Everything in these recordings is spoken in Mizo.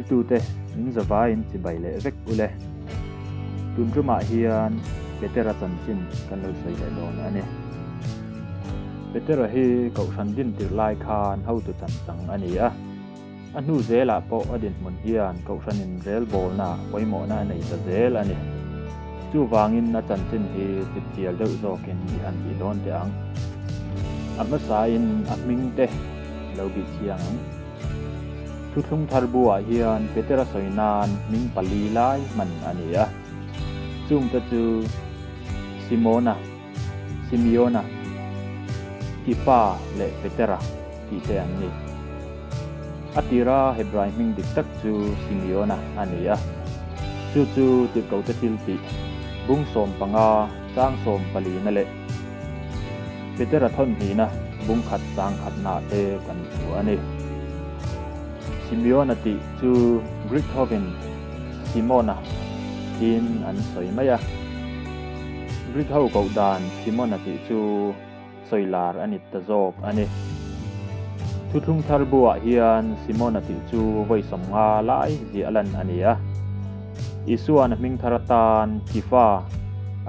Thlirtute min zavaiin chibai leh vek ule. Tun tumah hian Petera chanchin kan lo sawi leh dawn a ni. Petera hi Kohhran din tirh lai khan hotu chanchang a ni a. A hnu zelah pawh a dinhmun hian Kohhranin relbawlnaah pawimawhna a nei ta zel a ni. Chuvangin a chanchin hi chipchial deuh zawkin i han tih dawn teh ang. A hmasain a hming te lo bih chiang ang. Thuthlung thar buah hian Petera sawi nan hming pali lai hman a ni a. Chungte chu Simona, Simeona, Kifa leh Petera tih te an ni. A tira Hebrai hming dik tak chu Simeona a ni a. Chu chu tirhkohte thil tih bung 15 chang 14na leh Petera thawnhnihna bung khat chang khatnaah te kan hmu a ni. Simeona tih chu Greek hovin Simona tiin an sawi mai a. Greek ho koh dan Simona tih chu sawi lar a ni ta zawk a ni. Thuthlung thar buah hian Simona tih chu vawi 50 lai ziah lan a ni a. Isua'n a hming thar atan Kifa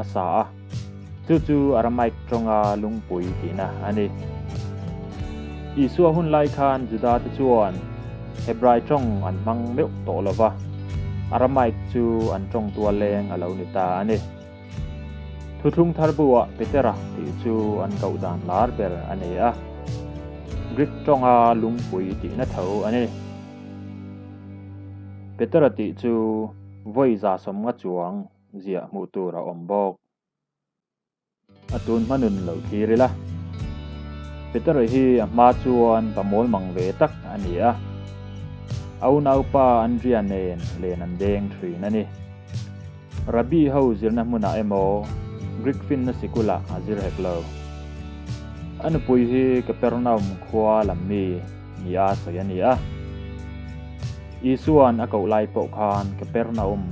a sa a. Chu chu Aramaic tawnga lungpui tihna a ni. Isua hun lai khan Judate chuan Hebrai tawng an hmang meuh tawh lo va, Aramaic chu an tawng tual leng a lo ni ta a ni. Thuthlung thar buah Petera tih chu an koh dan lar ber a ni a, Greek tawnga lungpui tihna tho a ni. Petera tih chu vawi 150 chuang ziah hmuh tur a awm bawk. A tun hma nun lo thlir ila. Petera hi a hma chuan pa mawl mang ve tak a ni a. A unaupa Andria nen len an deng thin a ni. Rabbi ho zirna hmunah emaw Greek finna sikulah a zir hek lo. A nupui hi Kapernaum khua lam mi nia sawi a ni a. Isua'n a koh lai pawh khan Kapernaum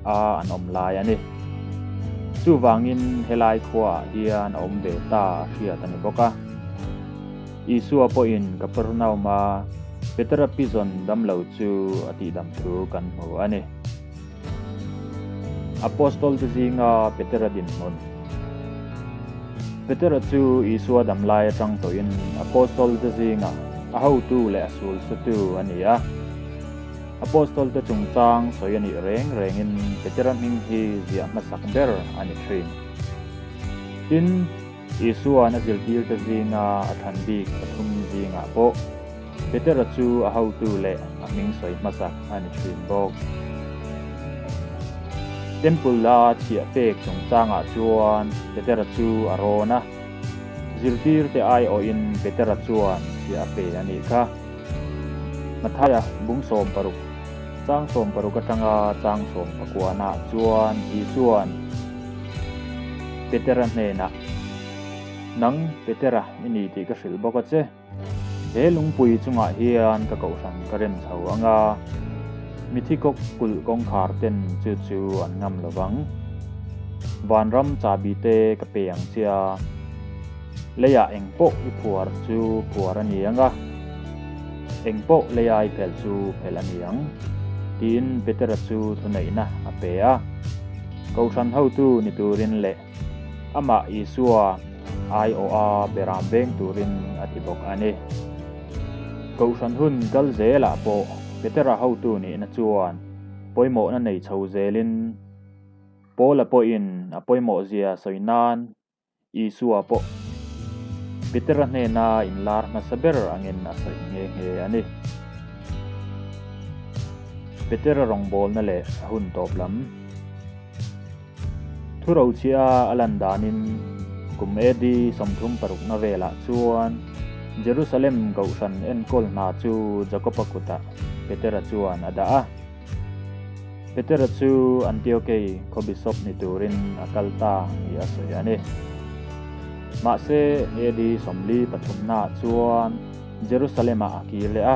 a an awm lai a ni. Chuvangin helai khuaah hian a awm ve ta a hriat a ni bawk a. Isua pawhin Kapernaum a Petera pizawn damlo chu a tihdam thu kan hmu a ni. Apostol te zinga Petera dinhmun. Petera chu Isua dam lai atang tawhin Apostol te zinga a hotu leh a sulsutu a ni a. Apostol te chungchang sawi a nih reng rengin Petera hming hi ziah hmasak ber a ni thin. Tin, Isua'n a zirtirte zinga a thlan bik pathum zingah pawh Petera chu a hotu leh a hming sawi hmasak a ni thin bawk. Temple a chhiah pek chungchangah chuan Petera chu a rawn a, zirtirte aiawhin Petera chuan chhiah a pe a nih kha. Mathaia bung 60, chang 60 atanga chang 19ah chuan Isua'n Petera hnenah, Nang Petera i ni tih ka hrilh bawk a che. He lungpui chungah hian ka kohhran ka rem chho ang a, mithi kawk kulh kawngkhar ten chu chu an ngam lo vang. Vanram chahbi te ka pe ang che a, leiah eng pawh i phuar chu phuar a ni ang a, eng pawh leia i phelh chu phelh a ni ang, tiin Petera chu thuneihna a pe a. Kohhran hotu ni turin leh Amah Isua aiawha beram veng turin a ti bawk a ni. Kohhran hun kal zelah pawh Petera hotu nihna chuan pawimawhna nei chho zelin Paula pawhin a pawimawhzia sawi nan Isua pawh Petera hnena inlar hmasa ber angin a sawi nghe nghe a ni. Petera rawngbawlna leh a hun tawp lam. Thurochhia a lan danin kum AD 36 na velah chuan Jerusalem Kohhran enkawl hna chu Jakoba kutah Petera chuan a dah a. Petera chu Antiokei khaw bishop ni turin a kal ta tih a sawi a ni. Mahse AD 43 naah chuan Jerusalem-ah a kir leh a.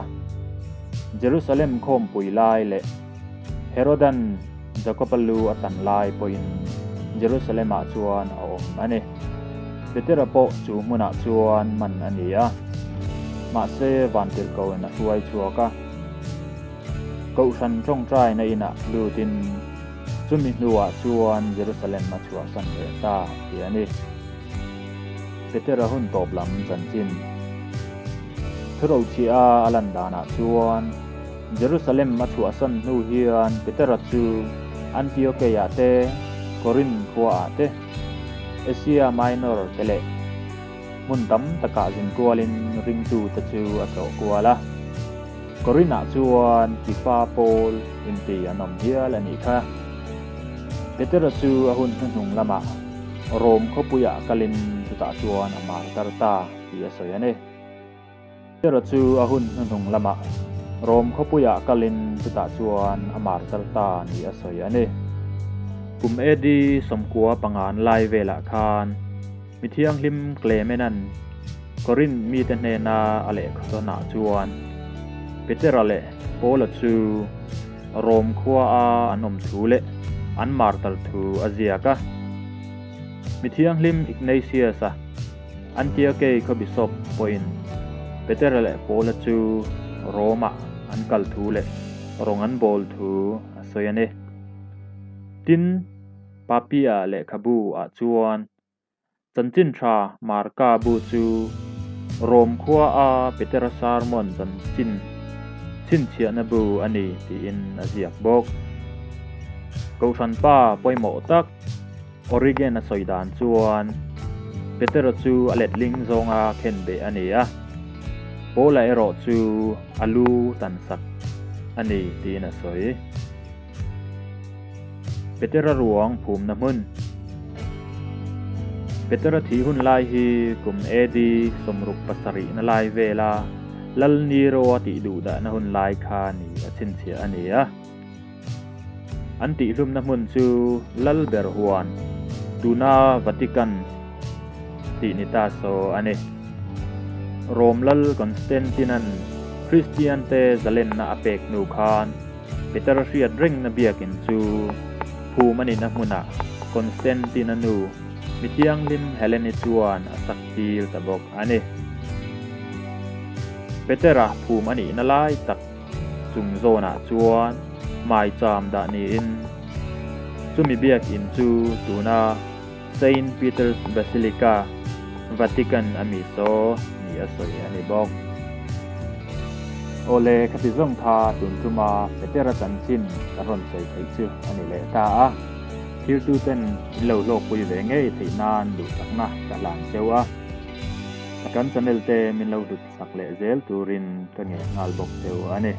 Jerusalem khawmpui lai leh Herodan Jakoba lu a tan lai pawhin Jerusalem-ah chuan a awm a ni. Petera pawh chu hmunah chuan man a ni a, mahse vantirhkoin a hruai chhuak a. Kohhran ṭawngṭaina inah lutin chumi hnuah chuan Jerusalem a chhuahsan leh ta tih a ni. Petera hun tawp lam chanchin thurochhiah a lan danah chuan Jerusalem a chhuahsan hnu hian Petera chu Antiokei-ah te, Korinth khuaah te, Asia Minor te leh Hmun tam takah zin kualin ringtute chu a tlawh kual a. Korinah chuan Kifa pawl inti an awm hial a nih kha. Petera chu a hun hnuhnung lamah Rom khawpuiah kalin chutah chuan a martar ta tih a sawi a ni. Petera chu a hun hnuhnung lamah Rom khawpuiah kalin chutah chuan a martar ta tih a sawi a ni. Kum AD 95 lai velah khan Mi thianghlim Clemenan Korinth mite hnena a lehkhasawnah chuan Petera leh Paula chu Rom khuaa an awm thu leh an martar thu a ziak a. Mi thianghlim Ignatius-a Antiokei khaw bishop pawhin Petera leh Paula chu Rome-ah an kal thu leh rawng an bawl thu a sawi a ni. Tin, Papia lehkhabu ah chuan Chanchin tha Marka bu chu Rom khua a Petera sermon chanchin chhinchhiahna bu a ni tiin a ziak bawk. Kohhran pa pawimawh tak Origen a sawi dan chuan Petera chu a letling zawnga khenbeh a ni a, Paula erawh chu a lu tansak a ni tiin a sawi. Petera ruang phumna hmun. Petera thih hun lai hi kum AD 67 na lai vela Lal Nero a tih duh dahna hun lai kha ni a chhinchhiah a ni a. An tihhlumna hmun chu Lal ber huan, tuna Vatican tih ni ta saw a ni. Rom Lal Constantine-a'n Kristiante zalenna a pek hnu khan Peter hriat rengna biakin chu phum a nihna hmunah Constantine-a nu mi thianghlim Helen-i chuan a sak tir ta bawk a ni. Petera phum a nihna lai tak chung zawnah chuan maicham dah niin chumi biakin chu tuna Saint Peter's Basilica, Vatican a mi saw ni a sawi a ni bawk. Awle, khati zawng kha tun tuma Petera chanchin kan rawn sawi theih chu a ni leh ta a. Thiltuten in lo hlawkpui ve ngei theih nan duhsakna ka hlan cheu a. Kan channel te min lo hlut sak leh zel turin ka ngen nghal bawk cheu a ni.